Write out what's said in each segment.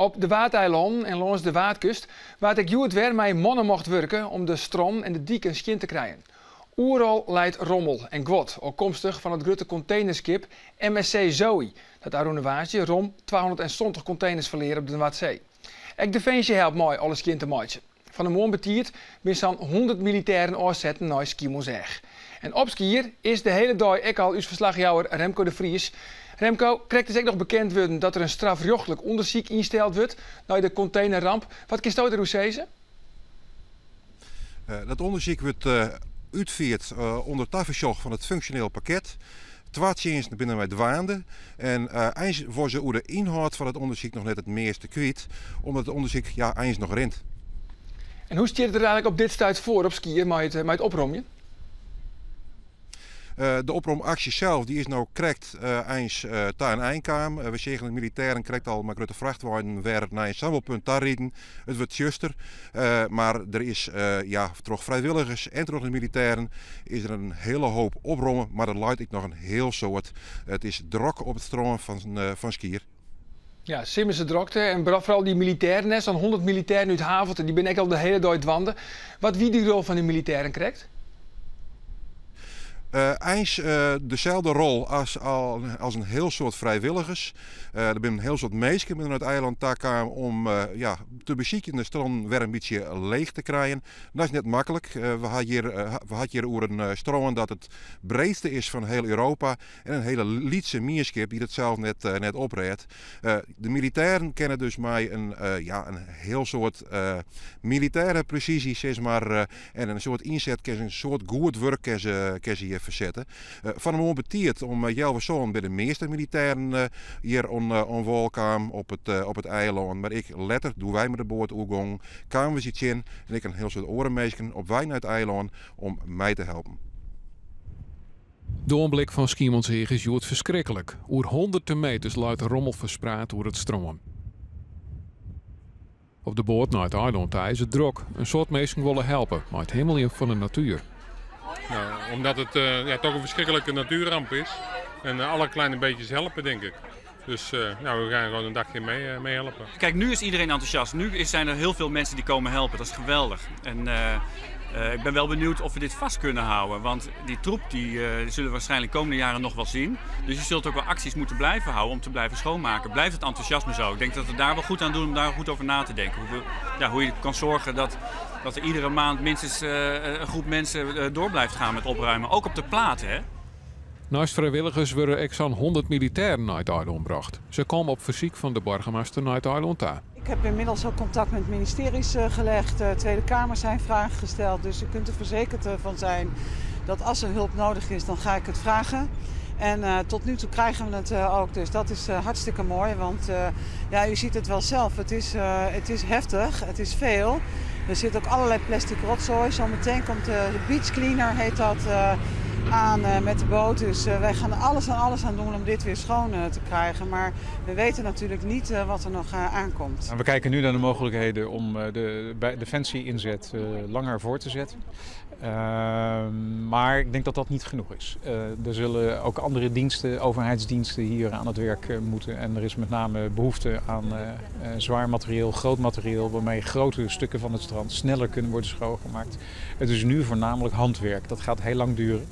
Op de Waadeilannen en lâns de Waadkust waard ek hjoed wer mei mannemacht wurke om de strannen en de diken skjin te krijen. Oeral leit rommel en guod, ôfkomstich fan it grutte kontenerskip MSC Zoe, dat ôfrûne woansdei rom 270 konteners ferlear op de Noardsee. Ek Definsje helpt mei alles skjin te meitsjen. Fan 'e moarn betiid binne sa'n 100 militêren ôfsetten nei Skiermûntseach. En op Skier is de hiele dei ek al ús ferslachjouwer Remco de Vries. Remco, krekt is ek noch bekend wurden dat der in strafrjochtlik ûndersyk ynsteld wurdt nei de kontenerramp. Wat kinsto dêroer sizze? Dat ûndersyk wurdt útfierd ûnder tafersjoch fan it funksjoneel parket. Twa tsjinsten binne dermei dwaande en eins wolle se oer de ynhâld fan it ûndersyk noch net it measte kwyt, omdat it ûndersyk ja, eins noch rint. En hoe stiet it der eigentlik op dit stuit foar op Skier mei it opromjen? De opromaksje sels dy is no krekt eins ta in ein kaam. We seagen de militêren krekt al mei grutte frachtweinen wer nei in sammelpunt ta riden. It wurdt tsjuster, mar der is ja, troch frijwilligers en troch de militêren is der in hiele hoop opromme, mar der leit ek noch in hiel soad. It is drok op it strân fan Skier. Ja, simmerse drokte en foaral dy militêren, sa'n 100 militêren út Havelte, dy binne ek al de hiele dei dwaande. Wat wie dy rol fan dy militêren krekt? Eins deselde rol as, as in hiel soad frijwilligers. Der binne in hiel soad minsken binne nei it eilân ta kaam om ja, te besykjen de strân wer in bytsje leech te krijen. Dat is net maklik. We ha hjir, we ha it hjir oer in strân dat it breedste is fan hiel Europa en in hiele lytse mienskip dy't it sels net, net oprêdt. De militêren kinne dus mei in, ja, in hiel soad militêre presysje sis mar, en in soad ynset kinne se in soad goed wurk kinne se hjir fersette. Fan 'e moarn betiid om healwei sânen binne de measte militêren hjir oan wâl kaam op it eilân. Mar ek letter, doe't wy mei de boat oergongen, kamen we se tsjin en ek in hiel soad oare minsken op wei nei it eilân om mei te helpen. De oanblik fan Skiermûntseach is hjoed ferskriklik. Oer hûnderten meters leit de rommel ferspraat oer it strân. Op de boat nei it eilân ta is it drok. In soad minsken wolle helpe mei it himmeljen fan de natuer. Nou, omdat het ja, toch een verschrikkelijke natuurramp is. En alle kleine beetjes helpen, denk ik. Dus nou, we gaan gewoon een dagje mee helpen. Kijk, nu is iedereen enthousiast. Nu zijn er heel veel mensen die komen helpen. Dat is geweldig. En ik ben wel benieuwd of we dit vast kunnen houden. Want die troep die zullen we waarschijnlijk de komende jaren nog wel zien. Dus je zult ook wel acties moeten blijven houden om te blijven schoonmaken. Blijft het enthousiasme zo? Ik denk dat we daar wel goed aan doen om daar goed over na te denken. Ja, hoe je kan zorgen dat er iedere maand minstens een groep mensen door blijft gaan met opruimen. Ook op de platen, hè? Neist frijwilligers wurde ek sa'n 100 militêren nei it eilân brocht. Se komme op fersyk fan de boargemaster nei it eilân ta. Ik heb inmiddels ook contact met ministeries gelegd. De Tweede Kamer zijn vragen gesteld. Dus u kunt er verzekerd van zijn dat als er hulp nodig is, dan ga ik het vragen. En tot nu toe krijgen we het ook. Dus dat is hartstikke mooi. Want ja, u ziet het wel zelf. Het is heftig. Het is veel. Er zit ook allerlei plastic rotzooi. Zometeen komt de beach cleaner, heet dat, aan met de boot. Dus wij gaan er alles aan doen om dit weer schoon te krijgen. Maar we weten natuurlijk niet wat er nog aankomt. We kijken nu naar de mogelijkheden om de defensie-inzet langer voor te zetten. Maar ik denk dat dat niet genoeg is. Er zullen ook andere diensten, overheidsdiensten hier aan het werk moeten. En er is met name behoefte aan zwaar materieel, groot materieel, waarmee grote stukken van het strand sneller kunnen worden schoongemaakt. Het is nu voornamelijk handwerk. Dat gaat heel lang duren.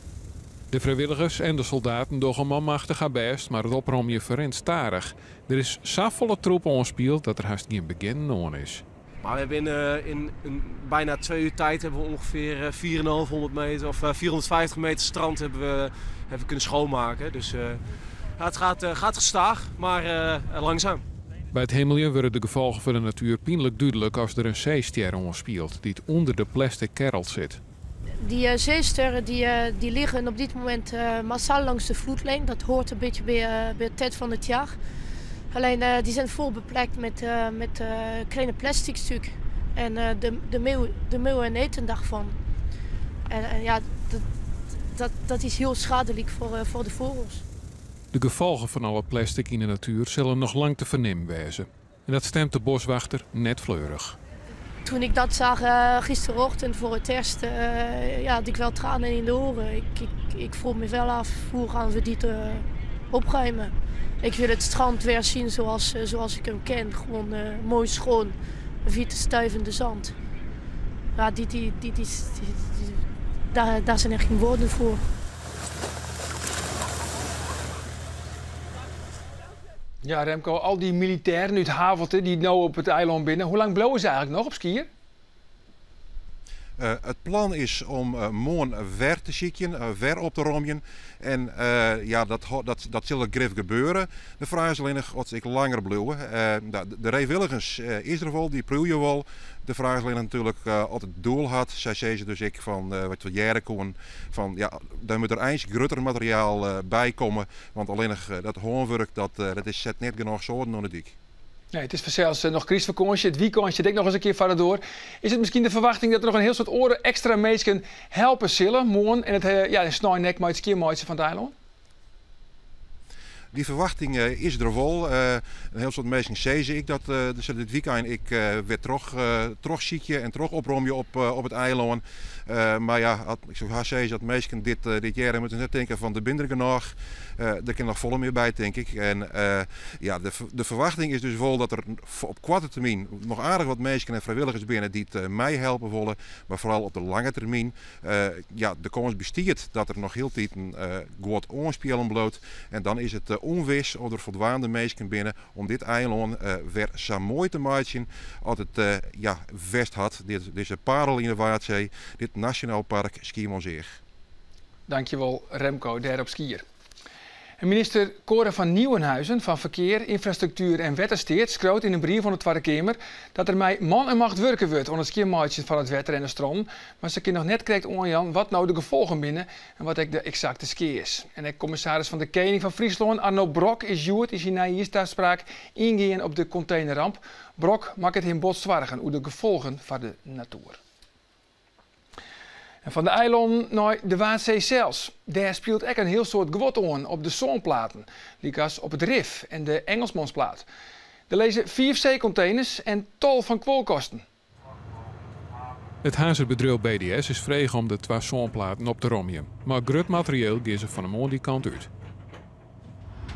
De vrijwilligers en de soldaten dogge manmachtich har bêst, mar it opromjen ferrint stadich. Der is safolle troep oanspield dat der hast gjin begjin oan is. Maar we hebben in bijna 2 uur tijd hebben we ongeveer 4,500 meter of 450 meter strand hebben we kunnen schoonmaken. Dus ja, het gaat gestaag, maar langzaam. By it himmeljen wurde de gefolgen foar de natuer pynlik dúdlik as der in seestjer oanspielt dy't ûnder de plastic kerrel sit. Die zeesterren die liggen op dit moment massaal langs de vloedlijn. Dat hoort een beetje bij het tijd van het jaar. Alleen die zijn vol beplakt met kleine plastic stuk. En de meeuwen eten daarvan. En ja, dat is heel schadelijk voor de vogels. De gefolgen fan al it plastic yn de natuer sille noch lang te fernimmen wêze. En dat stimt de boswachter net fleurich. Toen ik dat zag gisterochtend voor het eerst, ja, had ik wel tranen in de ogen. Ik vroeg me wel af, hoe gaan we dit Opruimen. Ik wil het strand weer zien zoals, zoals ik hem ken. Gewoon mooi schoon, witte stuivende zand. Ja, die, die, die, die, die, daar zijn echt geen woorden voor. Ja, Remco, al die militairen uit Havelte die nu op het eiland binnen, hoe lang blijven ze eigenlijk nog op Skier? Het plan is om morgen ver te zieken, ver op te romjen. En ja, dat zal grif gebeuren. De vraag is alleen nog of ik langer blijf. De vrijwilligers is er wel, die proeien wel. De vraag is alleen natuurlijk of het doel had. Zij zei ze dus ik van wat we jaren komen van ja, daar moet er eens groter materiaal bij komen. Want alleen nog dat hoornwerk, dat is zet net genoeg zoden onder de dik. Nee, het is zelfs nog Christvakantie, het weekendje, denk nog eens een keer verder door. Is het misschien de verwachting dat er nog een heel soort oren extra mensen helpen zullen, morgen en het ja, snijnek met het skiermaaitje van het eiland? Die verwachting is er wel. Een heel soort mensen zeggen ik dat dus dit weekend ik weer terug ziekje en terug opromje op het eiland. Maar ja, ik zou haast zeggen dat mensen dit jaar moeten net denken van de binder genoeg. Daar kan nog volle meer bij, denk ik. En ja, de verwachting is dus wel dat er op korte termijn nog aardig wat mensen en vrijwilligers binnen die het mij helpen willen. Maar vooral op de lange termijn, ja, de kans bestiert dat er nog heel tijd een goed oorspelen bloot. En dan is het onwis of er voldoende mensen binnen om dit eiland weer zo mooi te maken als het ja, vest had. Deze parel in de Waadzee, dit Nationaal Park Schiermonnikoog. Dankjewel Remco, daar op Skier. En minister Cora van Nieuwenhuizen van Verkeer, Infrastructuur en Wettersteert schreef in een brief van de Tweede Kamer dat er mij man en macht werken wordt om het skiermaatje van het wetter en de stroom. Maar ze kan nog net krijgt Jan wat nou de gevolgen binnen en wat ik de exacte skeer is. En de commissaris van de Koning van Friesland, Arno Brok, is Joert is in nieuwjaarstaspraak ingaan op de containerramp. Brok maakt het hem bot zwargen hoe de gevolgen van de natuur. En van de eilanden naar de Waadzee zelfs. Daar speelt ook een heel soort gwot aan op de zonplaten, likas op het Rif en de Engelsmansplaat. Er lezen 4 zeecontainers en tal van kwolkosten. Het hazerbedrijf BDS is vregen om de 2 zonplaten op te rommen. Maar groot materieel gaat ze van de mooi die kant uit.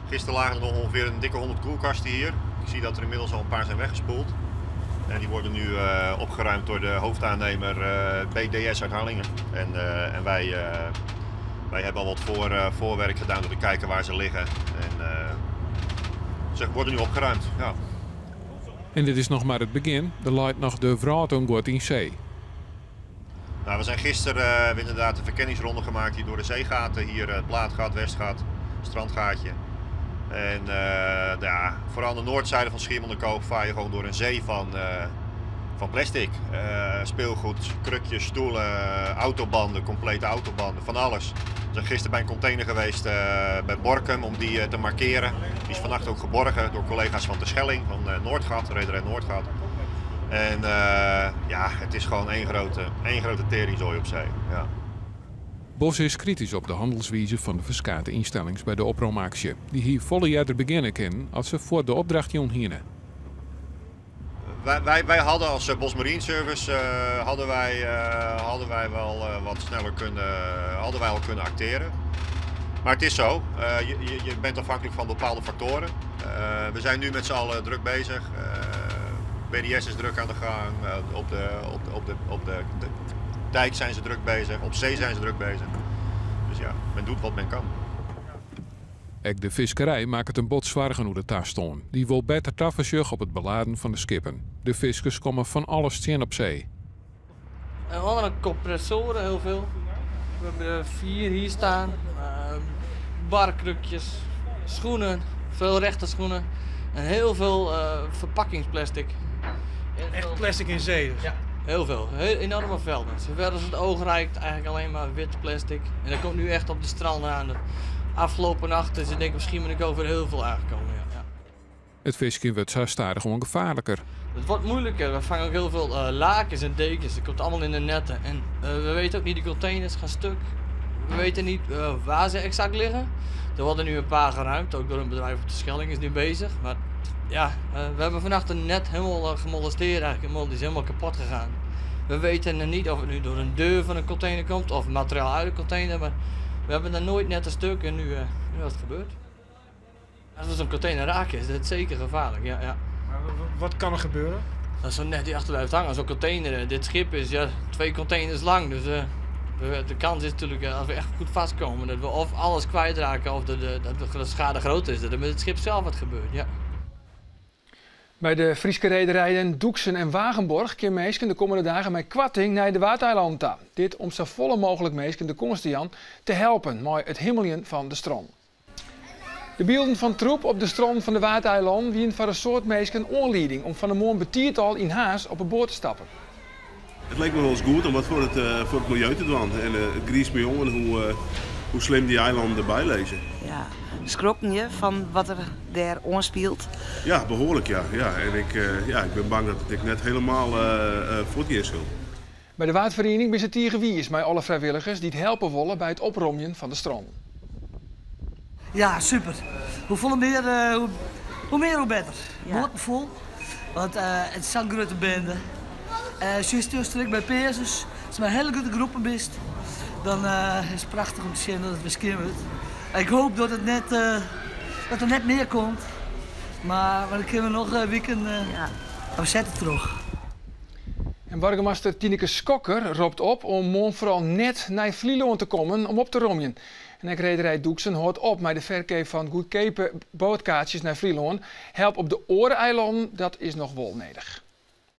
Gisteren lagen er nog ongeveer een dikke 100 koelkasten hier. Ik zie dat er inmiddels al een paar zijn weggespoeld. En die worden nu opgeruimd door de hoofdaannemer BDS uit Harlingen. En wij hebben al wat voorwerk gedaan door te kijken waar ze liggen. En ze worden nu opgeruimd. Ja. En dit is nog maar het begin. Er leidt nog de wraadongoot in zee. Nou, we zijn gisteren inderdaad een verkenningsronde gemaakt hier door de zeegaten. Hier het Plaatgat, Westgat, Strandgaatje. En ja, vooral aan de noordzijde van Schiermonnikoog vaar je gewoon door een zee van plastic. Speelgoed, krukjes, stoelen, autobanden, complete autobanden, van alles. We zijn gisteren bij een container geweest bij Borkum om die te markeren. Die is vannacht ook geborgen door collega's van Terschelling, van Noordgat, Rederij Noordgat. En ja, het is gewoon één grote teringzooi op zee. Ja. Bos is kritisch op de handelswijze van de verskate instellings bij de oproomactie, die hier volle jaar beginnen kunnen als ze voor de opdracht jong hienen. Wij hadden als Bos Marine Service hadden wij wel wat sneller kunnen, hadden wij al kunnen acteren. Maar het is zo, je bent afhankelijk van bepaalde factoren. We zijn nu met z'n allen druk bezig. BDS is druk aan de gang, op de dijk zijn ze druk bezig, op zee zijn ze druk bezig. Dus ja, men doet wat men kan. Ook de visserij maakt het een bot zwaar genoeg de tastoon. Die wil beter tafersjug op het beladen van de skippen. De viskers komen van alles zien op zee. En andere compressoren heel veel. We hebben er 4 hier staan. Barkrukjes, schoenen, veel rechte schoenen. En heel veel verpakkingsplastic. Echt plastic in zee dus? Ja. Heel veel, heel enorme velden. Zover als het oog reikt, eigenlijk alleen maar wit plastic. En dat komt nu echt op de stranden aan. De afgelopen nacht is er denk ik misschien ben ik over heel veel aangekomen. Ja. Ja. Het visje wordt zo stadig gewoon gevaarlijker. Het wordt moeilijker. We vangen ook heel veel lakens en dekens. Dat komt allemaal in de netten. En we weten ook niet, de containers gaan stuk. We weten niet waar ze exact liggen. Er worden nu een paar geruimd, ook door een bedrijf op de Schelling is nu bezig. Maar ja, we hebben vannacht een net helemaal gemolesteerd eigenlijk. Die is helemaal kapot gegaan. We weten niet of het nu door een deur van een container komt of materiaal uit de container. Maar we hebben daar nooit net een stuk en nu is het gebeurd. As we zo'n container raken, is dat zeker gevaarlijk, ja, ja. Maar wat kan er gebeuren? Dat zo'n net die achter blijft hangen, zo'n container. Dit schip is ja, twee containers lang, dus de kans is natuurlijk als we echt goed vastkomen dat we of alles kwijtraken of dat de, dat de schade groot is, dat er met het schip zelf wat gebeurt. Ja. By de Fryske rederijen Doeksen en Wagenborg kinne minsken de kommende dagen mei koarting nei de Waadeilannen ta. Dit om safolle mooglik minsken de kâns te jaan te helpen mei it himmeljen fan de strân. De bylden fan troep op de strân fan de Waadeilannen wiene foar in soad minsken oanlieding om fan 'e moarn betiid al yn Harns op 'e boat te stappen. It like my wol ris goed om wat foar it miljeu te dwaan. En it griist my oan hoe slim dy eilannen derby lizze. Ja, skrokken je fan wat der dêr oanspielt? Ja, behoarlik ja. Ja. En ik, ja, ik bin bang dat it ek net hielendal fuortgean sil. By de Waadferiening binne se tige wiis mei alle frijwilligers dy't helpe wolle by it opromjen fan de strân. Ja, super. Hoefolle mear, hoe mear hoe better. Boaten fol, want it is sa'n grutte binde. Sjochst juster ek by Peazens, ast mei hiele grutte groepen bist, dan is it prachtich om te sjen dat it wer skjin wurdt. Ik hoop dat it net, dat der net mear komt, mar dan kinne we noch wiken, we sette troch. En boargemaster Tineke Schokker ropt op om moarn foaral net nei Flylân te kommen om op te romjen. En ek rederij Doeksen hâldt op mei de ferkeap fan goedkeape boatkaartsjes nei Flylân. Help op de oare eilannen, dat is noch wol nedich.